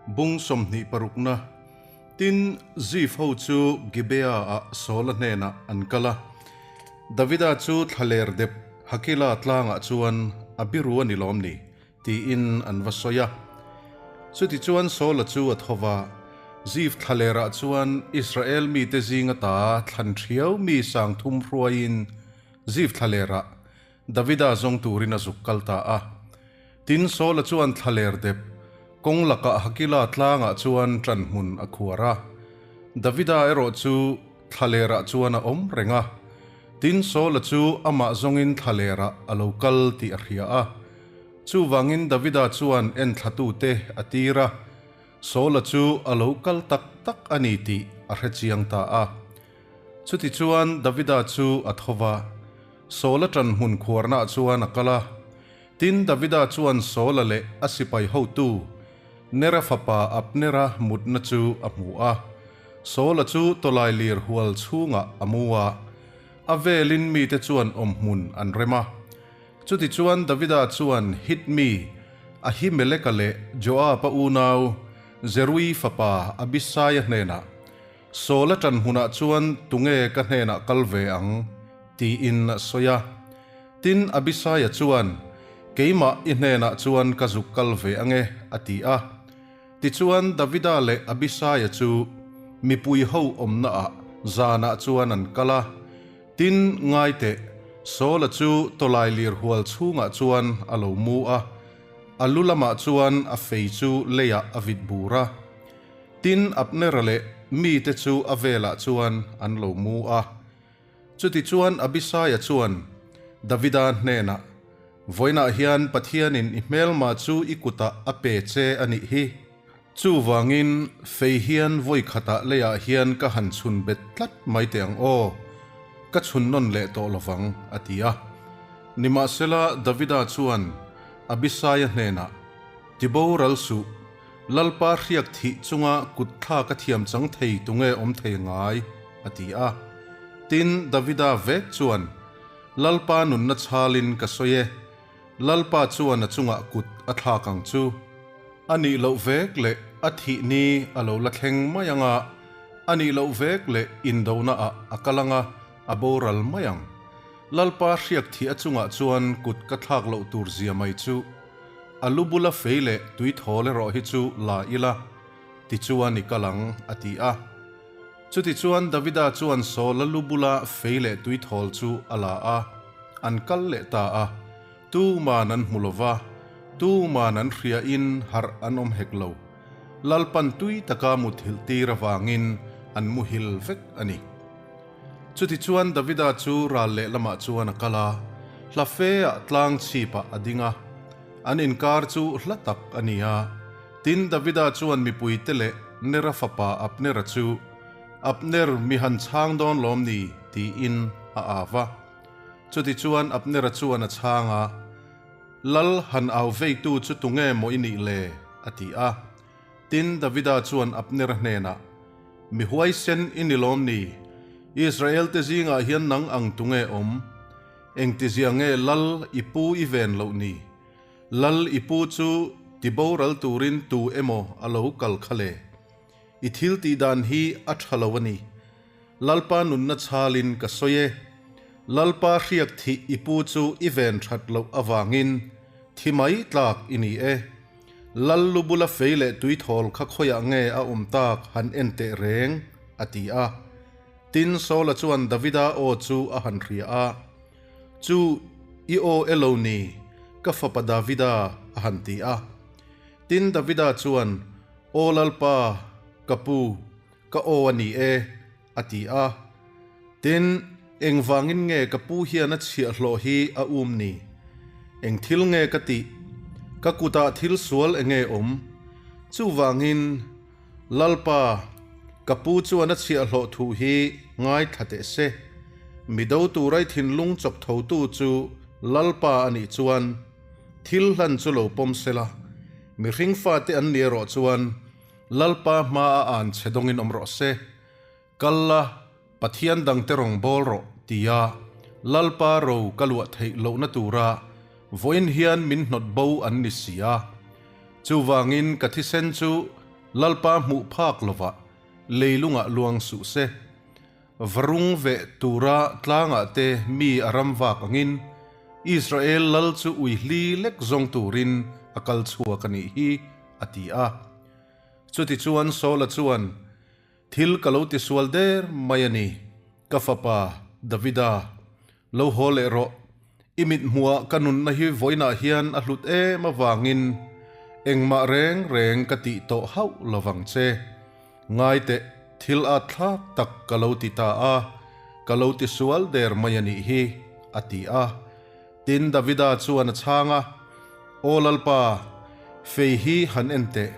Bung 26 parukna Tin, Zif ho chu Gibea-ah Saula hnenah an kal a. Davida chu thlaler dep Hakila tlangah chuan a biru a ni lawm ni? tiin an va sawi a. Chutichuan Saula chu a tho va, Zif thlalerah chuan Israel mite zinga ta thlan thiau mi sang thum hruaiin Zif thlalerah Davida zawng turin a zuk kal ta a. Tin, Saula chuan thlaler dep kawng lakah Hakila tlangah chuan ṭan hmun a khuar a. Davida erawh chu thlalerah chuan a awm reng a. Tin, Saula chu amah zawngin thlalerah a lo kal tih a hria a. Chuvangin Davida chuan enthlatute a tir a, Saula chu a lo kal tak tak a ni tih a hre chiang ta a. Chutichuan Davida chu a tho va, Saula ṭan hmun khuarnaah chuan a kal a. Tin, Davida chuan Saula leh a sipai hotu Nera fapa Abnera mutna chu a hmu a. Saula chu tawlai lir hual chhungah a mu a, a velin mite chuan awmhmun an rem a. Chutichuan Davida chuan Hit mi Ahimeleka leh Joaba unau Zerui fapa Abisaia hnenah, Saula ṭan hmunah chuan tunge ka hnenah kal ve ang? tiin a sawi a. Tin, Abisaia chuan, Keimah i hnenah chuan ka zuk kal ve ange, a ti a. Tichuan, Davida leh Abisaia chu mipui ho awmnaah zanah chuan an kal a. Tin, ngai teh, Saula chu tawlai lir hual chhungah chuan a lo mu a, a lu lamah chuan a fei chu leiah a vit bur a. Tin, Abnera leh mite chu a velah chuan an lo mu a. Chutichuan Abisaia chuan Davida hnenah, Vawiinah hian Pathianin i hmelma chu i kutah a pe che a nih hi. Chuvangin fei hian vawi khatah leiah hian ka han chhun bet tlat mai teh ang aw, ka chhun nawn leh tawh lovang, a ti a. Nimahsela Davida chuan Abisaia hnenah, Tiboral suh, Lalpa hriak thih chunga kut thlak a thiam chang thei tunge awm thei ngai? a ti a. Tin, Davida vek chuan, Lalpa nunna chhalin ka sawi e, Lalpa chuan a chungah kut a thlak ang chu. A nih loh vek leh a thih ni a lo la thleng mai ang a, a nih loh vek leh indonaah a kal ang a, a boral mai ang. Lalpa hriak thih a chungah chuan kut ka thlak loh tur zia mai chu. A lu bula fei leh tui thawl erawh hi chu la ila, tichuan i kal ang, a ti a. Chutichuan Davida chuan Saula lu bula fei leh tui thawl chu a la a, an kal leh ta a. Tuman an hmu lo va, tuman an hriain harh an awm hek lo. Lalpan tui taka muthilh tir avangin an muhil vek a ni. Chutichuan Davida chu ral lehlamah chuan a kal a, hla feah tlang chhipah a ding a. An inkar chu hla tak a ni a. Tin, Davida chuan mipuite leh Nera fapa Abnera chu, Abner, mi han chhang dawn lawm ni? tiin a au a. Chutichuan Abnera chuan a chhang a, Lal han au veitu chu tunge maw i nih le? a ti a. Tin, Davida chuan Abnera hnenah, Mi huaisen i ni lawm ni? Israelte zingah hian nang ang tunge awm? Engtizia nge lal i pu i ven loh ni? Lal i pu chu ti boral turin tu emaw a lo kal kha le? I thil tih dan hi a tha lo a ni. Lalpa nunna chhalin ka sawi e. Lalpa hriak thih i pu chu i ven that loh avangin thi mai tlak i ni e. Lal lu bula fei leh tui thawl kha khawiah nge a awm tak han en teh reng? a ti a. Tin, Saula chuan Davida aw chu a han hria a, Chu i aw elo ni, ka fapa Davida, a han ti a. Tin, Davida chuan, Aw Lalpa, ka pu, ka aw a ni e, a ti a. Tin, engvangin nge ka pu hian a chhiahhlawh hi a um ni? Eng thil nge ka tih? Ka kutah thil sual enge awm? Chuvangin, Lalpa, ka pu chuan a chhiahhlawh thu hi ngaithla teh se. Mi do tura i thinlung chawk thotu chu Lalpa a nih chuan, thil hlan chu lo pawm sela, mihring fate an ni erawh chuan, Lalpa hma a an che dawngin awm rawh se. Kal la, Pathian dangte rawn bawl rawh, tia Lalpa ro ka luah theih lohna tura vawiin hian min hnawt bo an ni si a. Chuvangin ka thisen chu Lalpa hmuh phak lovah leilungah luang suh se. Varung veh tura tlangah te mi a ram vak angin Israel lal chu ui hli lek zawng turin a kal chhuak a nih hi, a ti a. Chutichuan Saula chuan, Thil ka lo tisual der mai a ni, ka fapa Davida, lo haw leh rawh. I mithmuhah ka nunna hi vawiinah hian a hlut em avangin engmah reng reng ka tih tawh hauh lovang che. Ngai teh, thil at thlak tak ka lo ti ta a, ka lo tisual der mai a nih hi, a ti a. Tin, Davida chuan a chhang a, Aw Lalpa, fei hi han en teh,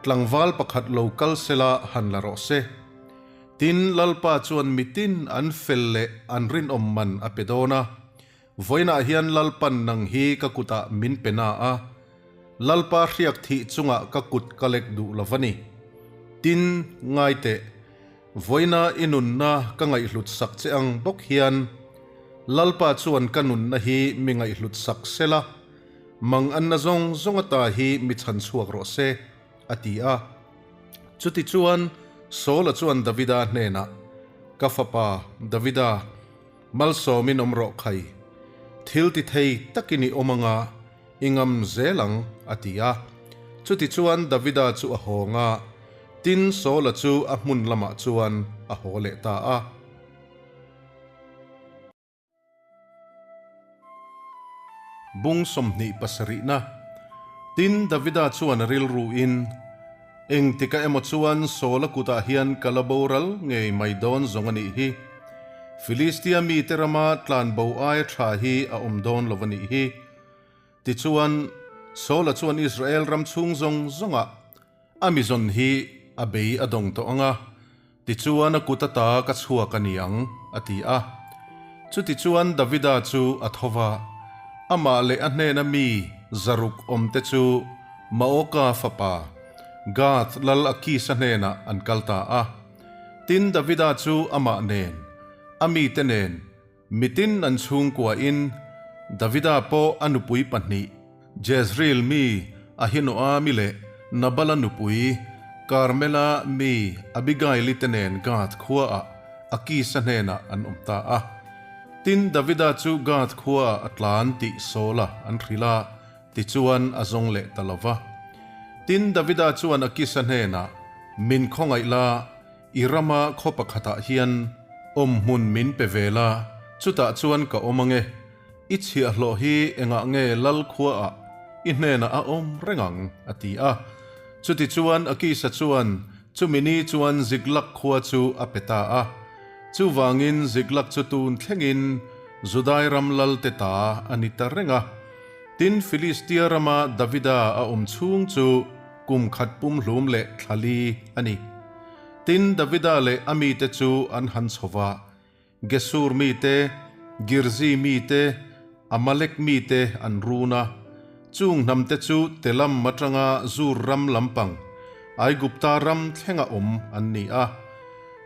tlangval pakhat lo kal sela han la rawh se. Tin, Lalpa chuan mitin an fel leh an rinawm man a pe dawn a, vawiinah hian Lalpan nang hi ka kutah min pe na a, Lalpa hriak thih chungah ka kut ka lek duh lo va ni. Tin, ngai teh, vawiina i nunna ka ngaihhlut sak che ang bawk hian Lalpa chuan ka nunna hi mi ngaihhlut sak sela, mang anna zawng zawng ata hi mi chhan chhuak rawh se, a ti a. Chutichuan, Saula chuan Davida hnenah, Ka fapa, Davida, malsawmin awm rawh khai. Thil ti thei takin i awm anga, i ngam zel ang, a ti a. Chutichuan, Davida chu a hawng a, tin, Saula chu a hmun lamah chuan a haw leh ta a. Bung 27na. Tin, Davida chuan a rilruin, Engtika emaw chuan Saula kutah hian ka la boral ngei mai dawn zawng a nih hi. Filistia mite rama tlanbo aia tha hi a awm dawn lo a nih hi. Tichuan, Saula chuan Israel ram chhung zawng zawngah A mi zawn hi a bei a dawng tawh ang a, tichuan a kut ata ka chhuak a ni ang, a ti a. Chutichuan Davida chu a tho va, amah leh a hnena mi zaruk awmte chu Maoka fapa Gath lal Akisa hnenah an kal ta a. Tin, Davida chu amah nen, a mite nen, Mitin an chhungkuain Davida pawh a nupui pahnih, Jezreel mi Ahinoami leh Nabala nupui Karmela mi Abigaili te nen Gath khuaah Akisa hnenah an awm ta a. Tin, Davida chu Gath khuaah a tlan tih Saula an hrilh a, tichuan a zawng leh ta lo va. Tin, Davida chuan Akisa hnenah, Min khawngaih la, I rama khaw pakhatah hian awmhmun min pe ve la, chutah chuan ka awm ange. I chhiahhlawh hi engah nge lal khuaah i hnenah a awm reng ang? a ti a. Chutichuan Akisa chuan chumi ni chuan Ziklag khua chu a pe ta a. Chuvangin Ziklag chu tun thlengin Judai ram lalte ta a ni ta reng a. Tin, Filistia rama Davida a awm chhung chu Kum khat pumhlum leh thla li a ni. Tin, Davida leh a mite chu an han chho va, Gesur mite, Girzi mite, Amalek mite an run a. Chung hnamte chu Telam atanga Zur ram lampang, Aigupta ram thlenga awm an ni a.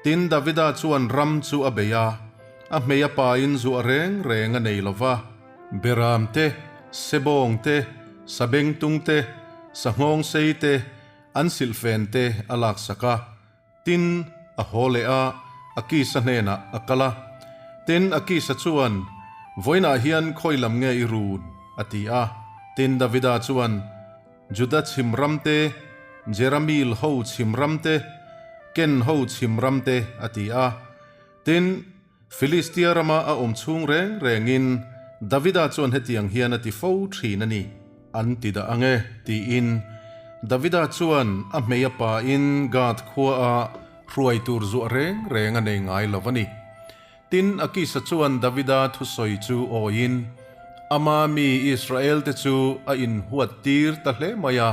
Tin, Davida chuan ram chu a bei a, a hmei a pain zuah reng reng a nei lo va. Beram te, sebawng te, sabengtung te, sanghawngsei te, an silhfen te a laksak a. Tin, a haw leh a, Akisa hnenah a kal a. Tin, Akisa chuan, Vawiinah hian khawi lam nge i run? a ti a. Tin, Davida chuan, Juda chhim ram te, Jerameel ho chhim ram te, Ken ho chhim ram te, a ti a. Tin, Filistia rama a awm chhung reng rengin Davida chuan hetiang hian a ti fo thin a ni. An ti dah ang e, tiin Davida chuan a hmei a pain Gath khuaah hruai tur zuah reng reng a nei ngai lo a ni. Tin, Akisa chuan Davida thusawi chu awiin ama mi Israelte chu a inhuat tir ta hle mai a,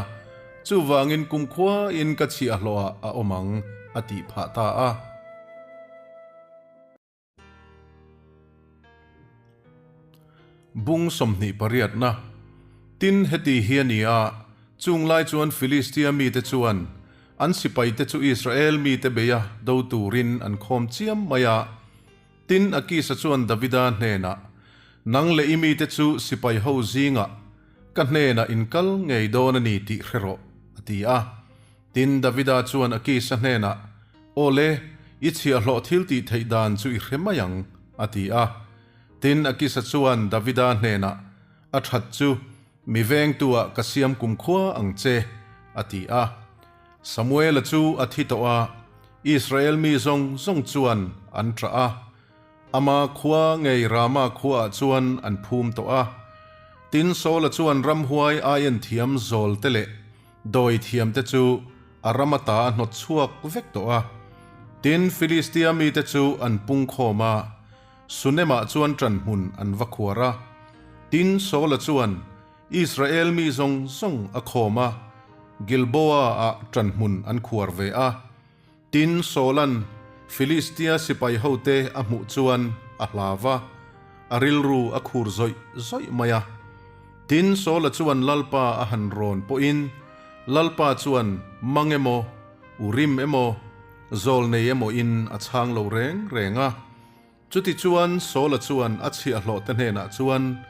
chuvangin kumkhuain ka chhiahhlawhah a awm ang, a tih phah ta a. Bung 28na Tin, heti hi a ni a, chung lai chuan Filistia mite chuan an sipaite chu Israel mite beia do turin an khawm chiam mai a. Tin, Akisa chuan Davida hnenah, Nang leh i mite chu sipai ho zingah ka hnenah in kal ngei dawn a ni tih hre rawh, a ti a. Tin, Davida chuan Akis-a hnenah, Aw le, i chhiahhlawh thil tih theih dan chu i hre mai ang, a ti a. Tin, Akis-a chuan Davida hnenah, A that chu, mi vengtu-ah ka siam kumkhua ang che, a ti a. Samuela chu a thi tawh a, Israel mi zawng zawng chuan an ṭah a. Ama khua ngei Rama khuaah chuan an phum tawh a. Tin, Saula chuan ramhuai aien thiam zawlte leh dawi thiamte chu a ram ata a hnawt chhuak vek tawh a. Tin, Filistia mite chu an pung khawm a, Sunemah chuan ṭanhmun an va khuar a. Tin, Saula chuan Israel mi zawng zawng a khawm a, Gilboa-ah ṭanhmun an khuar ve a. Tin, Saula'n Filistia sipai hote a hmuh chuan a hlau va, a rilru a khur zawih zawih mai a. Tin, Saula chuan Lalpa a han rawn pawhin, Lalpa chuan mang emaw, urim emaw, zawlnei emawin a chhang lo reng reng a. Chutichuan Saula chuan a chhiahhlawhte hnenah chuan,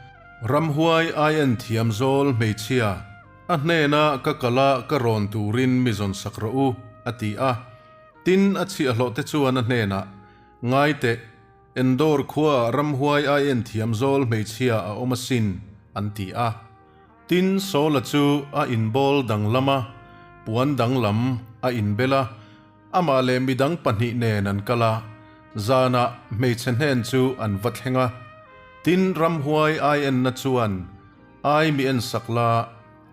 Ramhuai aien thiam zawl hmeichhia, a hnena ka kal a ka rawn turin mi zawn sak rawh u, a ti a. Tin, a chhiahhlawhte chuan a hnenah, Ngai teh, Endor khuaah ramhuai aien thiam zawl hmeichhia a awm asin, an ti a. Tin, Saula chu a inbawl danglam a, puan danglam a inbel a. Amah leh midang pahnih nen an kal a, zanah hmeichhe hnen chu an va thleng a. Tin, ramhuai ai enna chuan, Ai mi ensak la,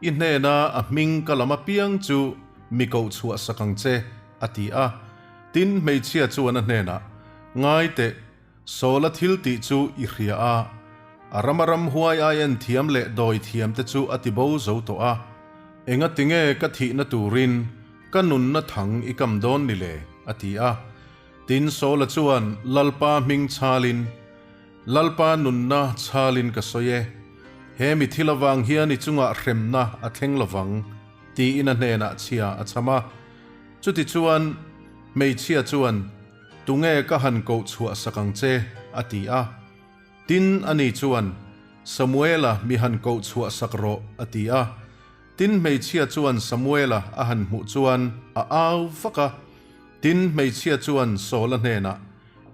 i hnena a hming ka lam apiang chu mi koh chhuah sak ang che, a ti a. Tin, hmeichhia chuan a hnenah, Ngai teh, Sawla thil tih chu i hria a, a rama ramhuai ai en thiam leh dawi thiam te chu a ti bo zo tawh a. Engatinge ka thihna turin ka nunna thang i kam dawn ni le? a ti a. Tin, Sawla chuan Lalpa hming chhalin, Lalpa nunna chhalin ka sawi e, he mi thil avang hian i chungah hremna a thleng lovang, tiin a hnenah chhia a chham a. Chutichuan, hmeichhia chuan, Tunge ka han koh chhuah sak ang che? a ti a. Tin, ani chuan, Samuela mi han koh chhuah sak rawh, a ti a. Tin, hmeichhia chuan Samuela a han hmuh chuan a au vak a. Tin, hmeichhia chuan Saula hnenah,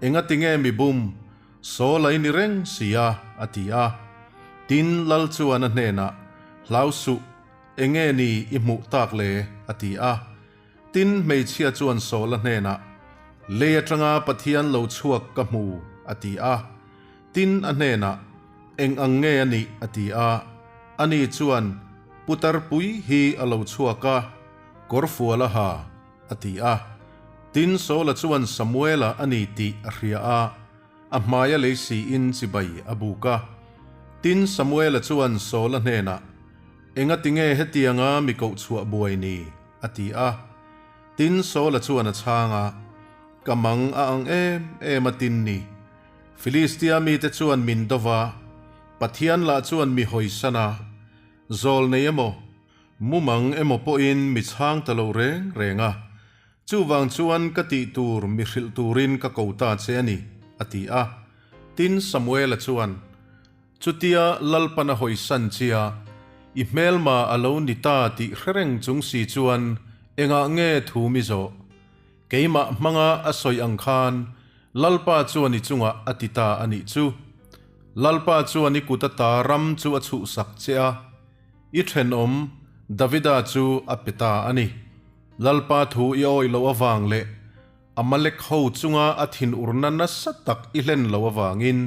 Engatinge mi bum? Saul a i ni reng si a, a ti a. Tin, lal chuan a hnenah, Hlau suh, enge ni i hmuh tak le? a ti a. Tin, hmeichhia chuan Saula hnenah, Lei atanga Pathian lo chhuak ka hmu, a ti a. Tin, a hnenah, Eng ang nge a nih? a ti a. Ani chuan, Putar pui hi a lo chhuak a, kawrfual a ha, a ti a. Tin, Saula chuan Samuela a ni tih a hria a, a hmaia lei siin chibai a buk a. Tin, Samuela chuan Saula hnenah, Engatinge hetianga mi koh chhuah buai ni? a ti a. Tin, Saula chuan a chhang a, Ka mang a ang em em a tin ni. Filistia mite chuan min do va, Pathian lah chuan mi hawisan a, zawl nei emaw, mumang emaw pawhin mi chhang ta lo reng reng a. Chuvang chuan ka tih tur mi hrilh turin ka ko ta che a ni, a ti a. Tin, Samuela chuan, Chutia Lalpan a hawisan chia, i hmelma a lo ni ta tih hre reng chung si chuan engah nge thu mi zawh? Keimah hmanga a sawi ang khan Lalpa chuan i chungah a ti ta a nih chu. Lalpa chuan i kut ata ram chu a chhuhsak che a, i thenawm Davida chu a pe ta a ni. Lalpa thu i awih loh avang leh Amalek ho chunga a thinurna nasa tak i hlen loh avangin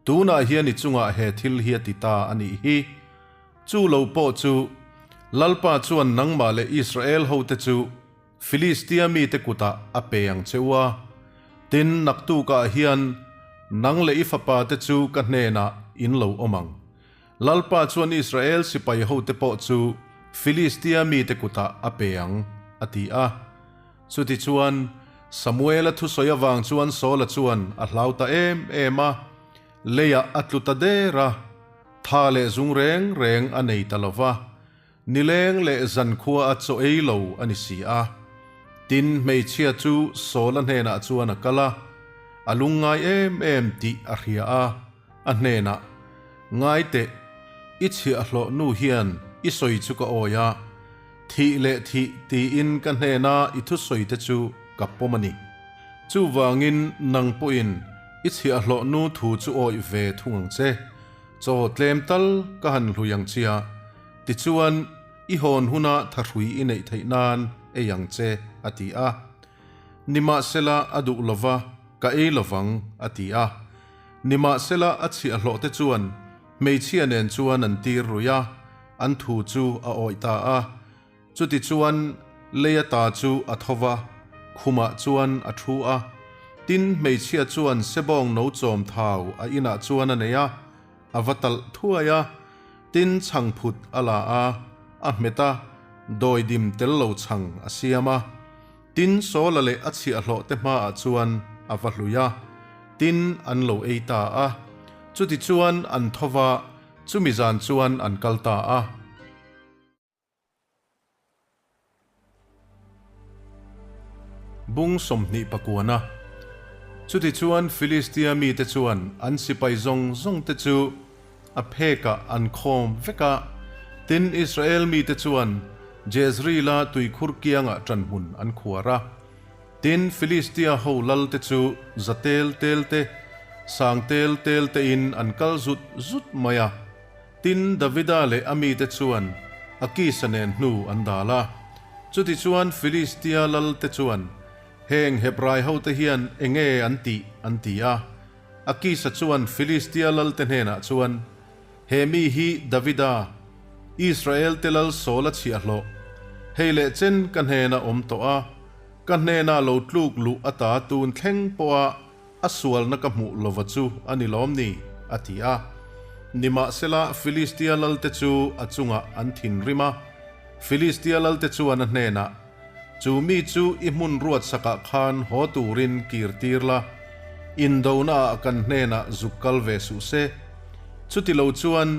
Tunah hian i chungah he thil hi a ti ta a nih hi. Chu lo pawh chu, Lalpa chuan nangmah leh Israel hote chu Filistia mite kutah a pe ang che u a. Tin, naktukah hian nang leh i fapate chu ka hnenah in lo awm ang. Lalpa chuan Israel sipai hote pawh chu Filistia mite kutah a pe ang, a ti a. Chutichuan, Samuela thusawi avang chuan Saula chuan a hlau ta em em a, leiah a tlu ta der a, tha leh zung reng reng a nei ta lo va, nileng leh zankhua a chaw ei lo a ni si a. Tin, hmeichhia chu Saula hnenah chuan a kal a, a lungngai em em tih a hria a, a hnenah, Ngai teh, i chhiahhlawh nu hian i sawi chu ka awi a. Thih leh thih tiin ka hnena i thusawi te chu ka pawm a ni. Chuvangin nang pawhin i chhiahhlawh nu thu chu awih ve thung ang che. Chaw tlem tal ka han hlui ang chia, tichuan i hawn huna thahrui i neih theih nan ei ang che, a ti a. Nimahsela a duh lova, ka ei lovang, a ti a. Nimahsela a chhiahhlawh te chuan hmeichhia nen chuan an tir rui a, an thu chu a awih ta a. Chutichuan lei ata chu a tho va, khumah chuan a thu a. Tin, hmeichhia chuan sebawng no chawm thau a inah chuan a nei a, a va talh thuai a. Tin, chhangphut a la a, a hmet a, dawidim tel lo chhang a siam a. Tin, Saula leh a chhiahhlawh te hmaah chuan a va hlui a, tin, an lo ei ta a. Chutichuan an tho va, chumi zan chuan an kal ta a. Bung 20 pakuana. Chutichuan Filistia mite chuan an sipai zawng zawng te chu a phekah an khawm vek a, tin Israel mite chuan Jezreela tuikhur kiangah ṭanhmun an khuar a. Tin, Filistia ho lalte chu za tel tel te, sang tel tel tein an kal zut zut mai a. Tin, Davida leh a mite chuan Akisa nen hnu an dal a. Chutichuan Filistia lalte chuan, Heng Hebrai hote hian enge an tih? an ti a. Akisa chuan Filistia lalte hnenah chuan, He mi hi Davida, Israelte lal Saula chhiahhlawh, hei leh chen ka hnena awm tawh a, ka hnena lo tluk luh ata tun thleng pawha a sualna ka hmuh lova chu a ni lawm ni? a ti a. Nimahsela, Filistia lalte chu a chungah an thinrim a. Filistia lalte chuan a hnenah, Chu mi chu i hmun ruat sakah khan haw turin kir tir la, indonaah kan hnenah zuk kal ve suh se. Chuti lo chuan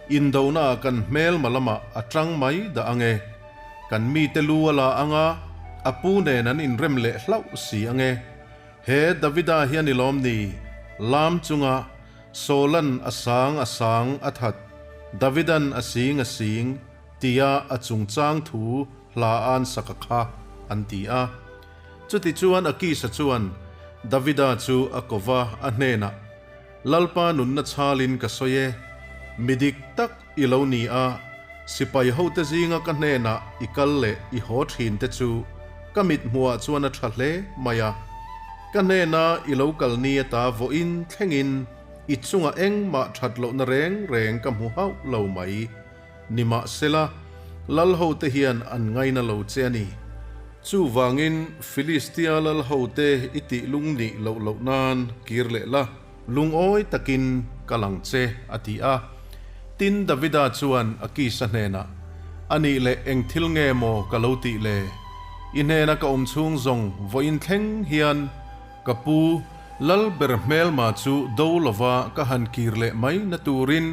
indonaah kan hmelma lamah a tang mai dah ang e. Kan mite lu a la ang a, a pu nen an inrem leh hlauh si ang e. He Davida hi a ni lawm ni? Lam chunga Saulan a sang a sang a that, Davidan a sing a sing. Tia a chungchang thu hla an sak a kha, an ti a. Chutichuan Akisa chuan Davida chu a ko va, a hnenah, Lalpa nunna chhalin ka sawi e, mi dik tak i lo ni a, sipai hote zinga ka hnenah i kal leh i haw thin te chu ka mithmuhah chuan a tha hle mai a. Ka hnena i lo kal ni ata vawiin thlengin i chungah engmah that lohna reng reng ka hmu hauh lo mai. Nimahsela, lalhote hian an ngaina lo che a ni. Chuvangin Filistia lalhote i tih lung nih loh loh nan kir leh la, lungawi takin kal ang che, a ti a. Tin, Davida chuan Akisa hnenah, A nih leh eng thil nge maw ka lo tih le? I hnena ka awm chhung zawng vawiin thleng hian ka pu Lalber hmelma chu do lova ka han kir leh mai na turin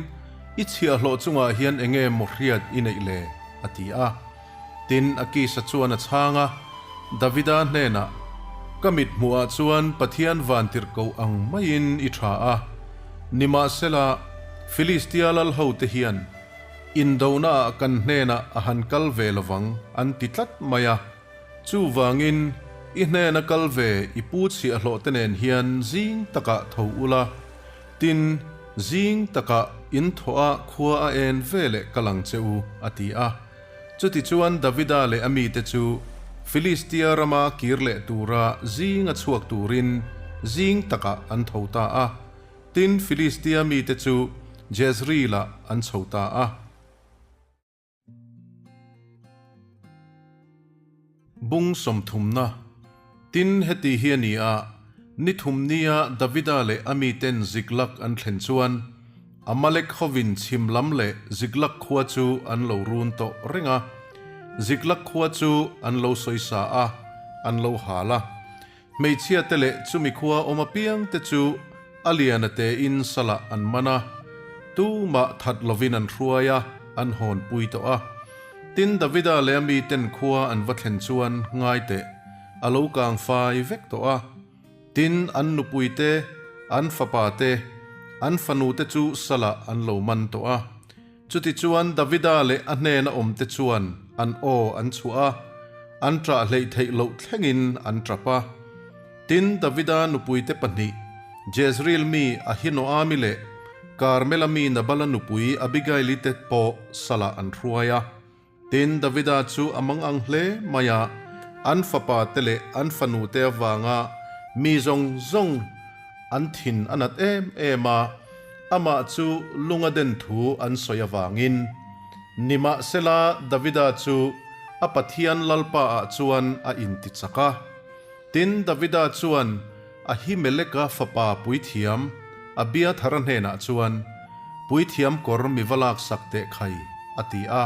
I chhiahhlawh chungah hian enge maw hriat i neih le? a ti a. Tin, Akisa chuan a chhang a, Davida hnenah, Ka mit hmuhah chuan Pathian vantirhkoh ang maiin i tha a, nimahsela, Filistia lalhote hian indonaah kan hnenah a han kal ve lovang an ti tlat mai a. Chuvangin, i hnena kal ve i pu chhiahhlawhte nen hian zing takah tho ula, Tin, zing takah in thawh a khua a en veleh kal ang che u, a ti a. Chutichuan Davida leh a mite chu Filistia rama kir leh tura zinga chhuak turin zing takah an tho ta a. Tin, Filistia mite chu Jezreel-ah an chho ta a. Bung sawmthumna, Tin, heti hi a ni a, ni thum nia Davida leh a miten Ziklag an thlen chuan, Amalek hovin chhim lam leh Ziklag khua chu an lo run tawh reng a. Ziklag khua chu an lo sawisa a, an lo hal a. Hmeichhia te leh chumi khua awm apiang te chu a lian a tein salah an man a, tumah that lovin an hruai a, an hawnpui tawh a. Tin, Davida leh a miten khua an va thlen chuan ngai teh, a lo kang fai vek tawh a. Tin, an nupui te, an fapa te, an fanu te chu salah an lo man tawh a. Chutichuan Davida leh a hnena awmte chuan. an aw an chhuah a, an ṭah hleih theih loh thlengin an ṭap a. Tin, Davida nupuite pahnih, Jezreel mi Ahinoami leh Karmela mi Nabala nupui Abigaili te pawh salah an hruai a. Tin, Davida chu a mangang hle mai a, an fapa te leh an fanu te avanga mi zawng zawng an thin a nat em em a, amah chu lung a den thu an sawi avangin. Nimahsela, Davida chu a Pathian Lalpa ah chuan a intichak a. Tin, Davida chuan Ahimeleka fapa puithiam Abiathara hnenah chuan, Puithiam kawr mi va laksak teh khai, a ti a.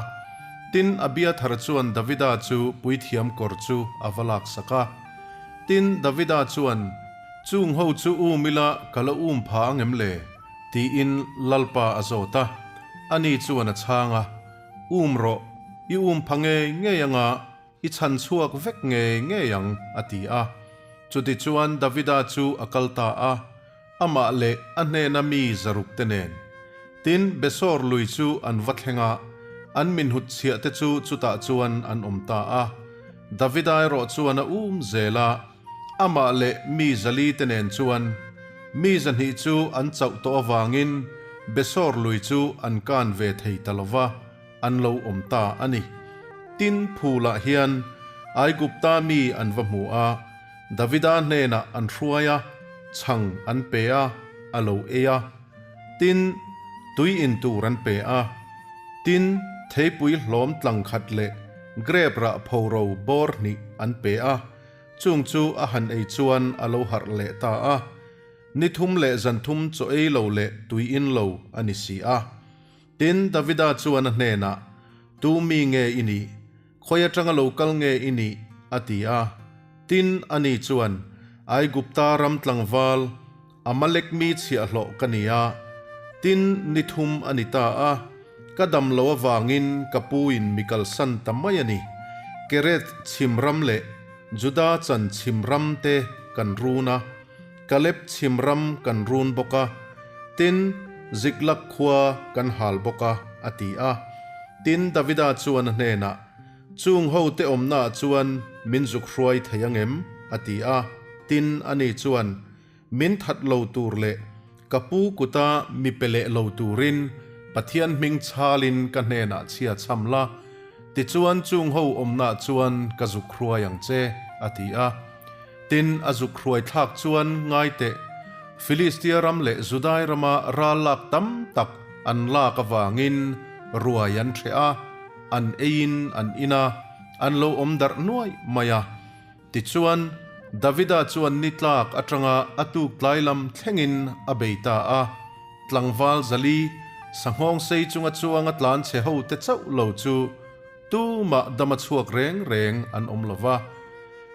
Tin, Abiathara chuan Davida chu puithiam kawr chu a va laksak a. Tin, Davida chuan, Chung ho chu um ila ka la um pha ang em le? tiin Lalpa a zawt a. Ani chuan a chhang a, Um rawh, i um pha ngei ngei anga, I chhan chhuak vek ngei ngei ang, a ti a. Chutichuan Davida chu a kal ta a, amah leh a hnena mi zarukte nen. Tin, Besor lui chu an va thleng a, an minhut chhiahte chu chutah chuan an awm ta a. Davida erawh chuan a um zel a, amah leh mi zalite nen chuan mi zahnih chu an chauh tawh avangin Besor lui chu an kan ve thei ta lo va. An lo awm ta a ni. Tin, phulah hian Aigupta mi an va hmu a, Davida hnenah an hruai a, chhang an pe a, a lo ei a. Tin, tui in tur an pe a. Tin, theipui hlawm tlang khat leh grep rah phoro bawr hnih an pe a, chung chu a han ei chuan a lo harh leh ta a. Ni thum leh zan thum chaw ei lo leh tui in lo a ni si a. Tin, Davida chuan a hnenah, Tu mi nge i nih? Khawi atanga lo kal nge i nih? a ti a. Tin, ani chuan, Aigupta ram tlangval, Amalek mi chhiahhlawh ka ni a. Tin, ni thum a ni ta a, ka dam lo avangin ka puin mi kalsan ta mai a ni. Kereth chhim ram leh Juda chan chhim ram te kan run a. Kaleb chhim ram kan run bawk a, tin, Ziklag khua kan hal bawk a, a ti a. Tin, Davida chuan a hnenah, Chung hote awmnaah chuan min zuk hruai thei ang em? a ti a. Tin, ani chuan, Min that lo tur leh ka pu kuta mi pe leh lo turin Pathian hming chhalin ka hnenah chhia chham la, tichuan chung ho awmnaah chuan ka zuk hruai ang che, a ti a. Tin, a zuk hruai thlak chuan ngai teh, Filistia ram leh Judai rama ral lak tam tak an lak avangin ruai an hreh a, an eiin an in a, an lo awm darh nuaih mai a. Tichuan, Davida chuan ni tlak atanga a tuk tlai lam thlengin a bei ta a, tlangval zali, sanghawng sei chunga chuanga tlan chhe hote chauh lo chu Tumah dama chhuak reng reng an awm lo va.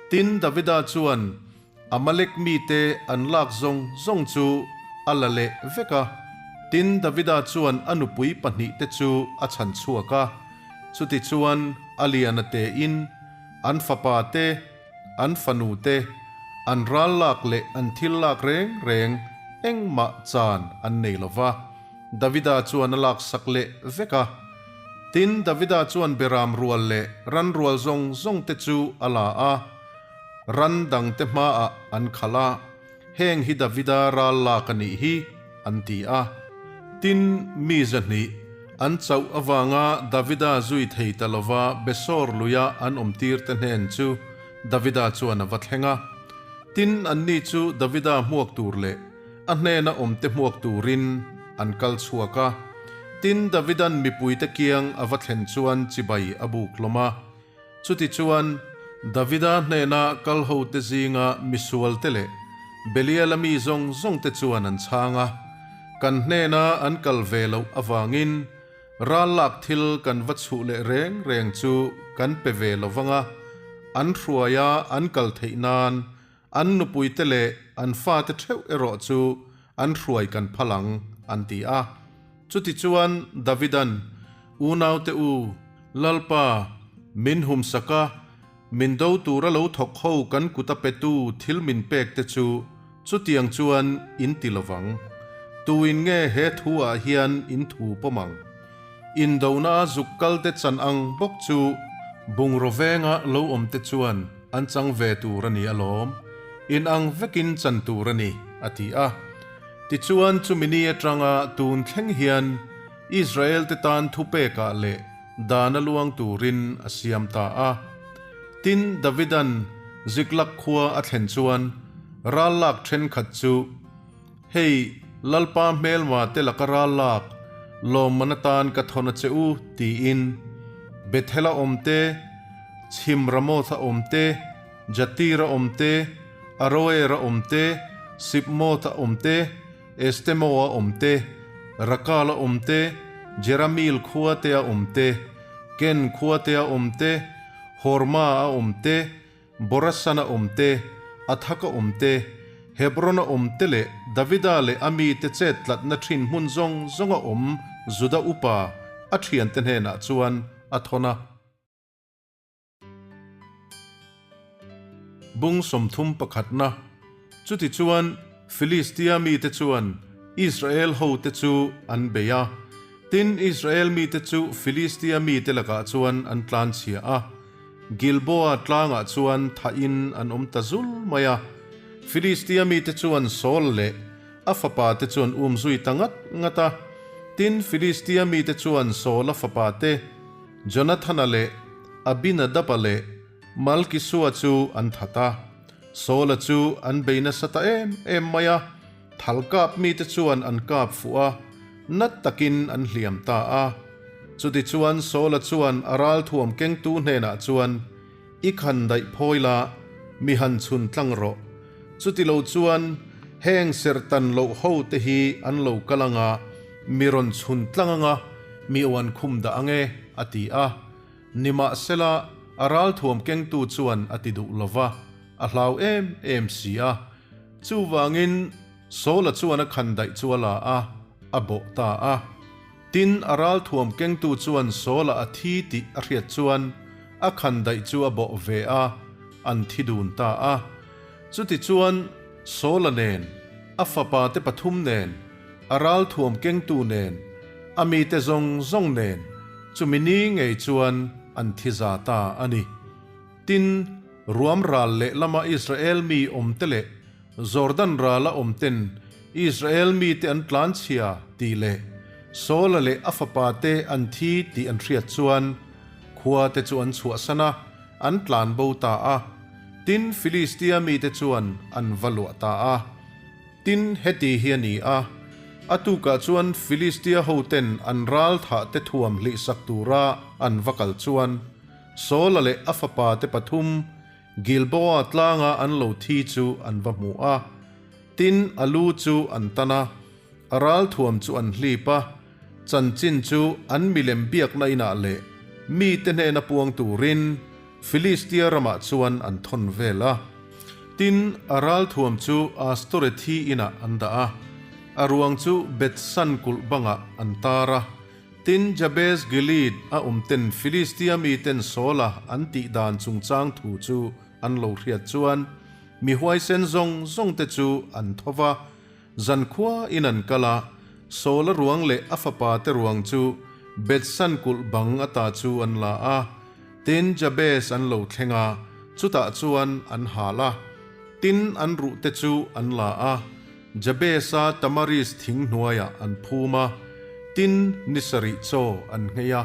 Tin, Davida chuan Amalek mite an lak zawng zawng chu a la leh vek a. Tin, Davida chuan a nupui pahnihte chu a chhan chhuak a. Chutichuan, a liana tein an fapa te, an fanu te, an ral lak leh an thil lak reng reng engmah chan an nei lo va. Davida chuan a laksak leh vek a. Tin, Davida chuan beram rual leh ran rual zawng zawng te chu a la a, ran dangte hmaah an khalh a, Heng hi Davida ral lak a nih hi, an ti a. Tin, mi zahnih an chauh avanga Davida zui thei ta lova Besor luia an awmtirte hnen chu Davida chuan a va thleng a. Tin, anni chu Davida hmuak tur leh A hnena awmte hmuak turin an kal chhuak a. Tin, Davidan mipuite kiang a va thlen chuan chibai a buk hlawm a. Chutichuan, Davida hnena kal hote zinga misualte leh Beliala mi zawng zawngte chuan an chhang a. Kan hnena an kal ve loh avangin ral lak thil kan va chhuh leh reng reng chu kan pe ve lo vang a, an hruaia an kal theih nan An nupuite leh an fate theuh erawh chu an hruai kan phal ang, an ti a. Chutichuan Davidan, Unaute u, Lalpa, min humsak a, min do tura lo thawk ho kan kuta petu thil min pek te chu chutiang chuan in ti lovang. Tuin nge he thu ah hian in thu pawm ang? Indona zuk kalte chan ang bawk chu. Bungraw venga lo awm te chuan an chang ve tur a ni alawm, in ang vekin chan tur a ni, a ti a. Tichuan chumi ni atanga tun thleng hian Israel te tan thupekah leh dan a luang turin a siam ta a. Tin, Davidan Ziklag khua a thlen chuan ral lak thenkhat chu, Hei, Lalpa hmelma te laka ral lak, lawmman atan ka thawn a che u, tiin Bethel-a awm te, Chhim Ramoth-a awm te, Jatir-a awm te, Aroer-a awm te, Sibmoth-a awm te, Estemoa awm te, Rakal-a awm te, Jerameel khua te a awm te, Ken khua te a awm te, Horma-a awm te, Borasan-a awm te, Athak-a awm te, Hebron-a awm te leh Davida leh a mite chet tlatna thin hmun zawng zawnga awm Juda upa a thiante hnenah chuan a thawn a. Bung 31 pakhatna Chutichuan, Filistia mite chuan Israel hote chu an bei a. Tin, Israel mite chu Filistia mite lakah chuan an tlanchhia a. Gilboa tlangah chuan thahin an awm ta zul mai a. Filistia mite chuan Saul leh a fapate chu an um zui ta ngat ngat a. Tin, Filistia mite chuan Saula fapate Jonathana leh Abinadaba leh Malkisua chu an that a. Saula chu an bei nasa ta em em mai a, thal kap mite chuan an kap fuh a, nat takin an hliam ta a. Chutichuan Saula chuan a ralthuam kengtu hnenah chuan, I khan daih phawi la, mi han chhun tlang rawh. Chutilo chuan heng serhtan loh ho te hi an lo kal anga, mi rawn chhun tlang anga, mi uan khum dah ange, a ti a. Nimahsela, a ralthuam kengtu chuan a ti duh lo va, a hlau em em si a. Chuvangin, Saula chuan a khandaih chu a la a, a bawh ta a. Tin, a ralthuam kengtu chuan Saula a thi tih a hriat chuan a khandaih chu a bawh ve a, an thi dun ta a. Chutichuan, Saula nen, a fapate pathum nen, a ralthuam kengtu nen, a mite zawng zawng nen, chumi ni ngei chuan an thi za ta a ni. Tin, ruam ral leh lama Israel mi awmte leh Jordan rala awmten Israel mite an tlanchhia tih leh Saula leh a fapate an thi tih an hriat chuan khuate chu an chhuahsan a, an tlan bo ta a. Tin, Filistia mite chuan an va luah ta a. Tin, heti hi a ni a, a tukah chuan Filistia hoten an ral thahte thuam hlihsak tura an va kal chuan, Saula leh a fapate pathum Gilboa tlanga an lo thi chu an va hmu a. Tin, a lu chu an tan a, a ral thuam chu an hlip a, chanchin chu an milem biakna inah leh mite hnena puang turin Filistia ramah chuan an thawn vel a. Tin, a ralthuam chu Astorethi inah an dah a, a ruang chu Bethsan kulh bangah an tar a. Tin, Jabez Gilead a awmten Filistia miten Saula an tih dan chungchang thu chu an lo hriat chuan, mi huaisen zawng zawngte chu an tho va, Zankhua in an kal a, Saula ruang leh a fapa te ruang chu Bethsan kulh bang ata chu an la a, tin Jabez an lo thleng a, chutah chuan an hal a. Tin an ruh te chu an la a, Jabez-a Tamaris thing hnuaiah an phum a, tin ni sarih chaw an nghei a.